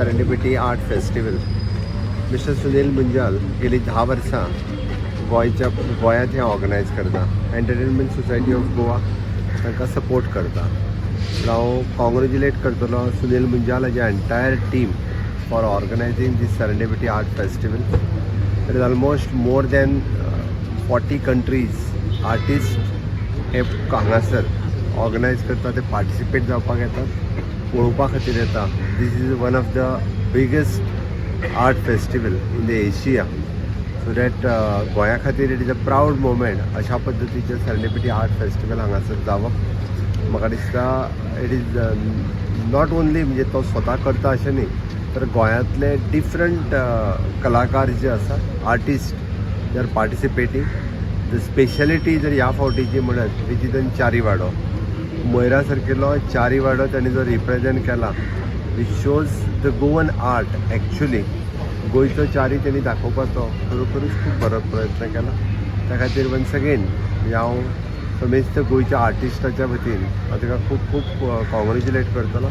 Serendipity Art Festival. Mister Sunil Munjal गेली 10 वर्सां गोंयच्या गोंयांत हें ऑर्गनायज करता. एंटरटेनमेंट सोसायटी ऑफ गोवा तांकां सपोर्ट करता. हांव कॉंग्रेच्युलेट करतलो सुनील मुंजाल हाजी entire team for organizing this Serendipity Art Festival. It is almost more than 40 countries artist हे हांगासर ऑर्गनायज करता. ते पार्टिसिपेट जावपाक येतात, पळोवपा खातीर येता. This is one of the biggest art festival in the Asia, so that गोंया खातीर it is a proud moment. अशा पद्दतीचें सेरेंडिपिटी आर्ट फेस्टिवल हांगासर जावप, म्हाका दिसता it is not only म्हणजे तो स्वता करता अशें न्ही, तर गोंयांतले डिफरंट कलाकार जे आसा, artist, they are participating. The speciality जर ह्या फावटीची म्हणत, which is in Chari Wado, Moira सारकिल्लो चारी वाडो ताणें जो रिप्रेजेंट केला, which shows the Goan art actually. गोंयचो चारी तेणी दाखोवपाचो खरोखरूच खूब बरो प्रयत्न केला. त्या खातीर वन्स अगेन म्हणजे हांव समेस्त गोंयच्या आर्टिस्टाच्या वतीन हांव ताका खूब खूब कॉंग्रेच्युलेट करतलो.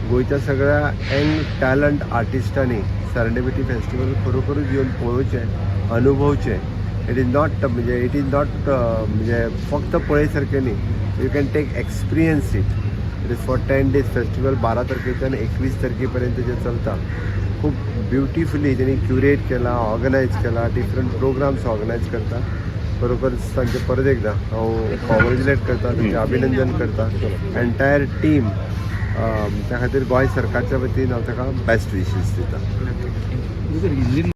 गोंयच्या सगळ्या यंग टॅलंट आर्टिस्टांनी सेरेंडिपिटी फेस्टिवल खरोखरूच येवन पळोवचें, अनुभवचें. It is not म्हणजे it is not म्हणजे फक्त पळय सारकें न्ही, you can take experience it. It is for 10 days festival. 12 तारखेच्यान 21 तारखे पर्यंत जे चलता, खूब ब्युटिफुली तेणी क्युरेट केला, ऑर्गनायज केला, डिफरंट प्रोग्राम्स ऑर्गनायज करता. बरोबर तांचे परत एकदा हांव कॉंग्रेच्युलेट करता, तांचें अभिनंदन करता, एंटायर टीम. त्या खातीर गोंय सरकारच्या वतीन हांव ताका बेस्ट विशीस दिता. हिंदीन.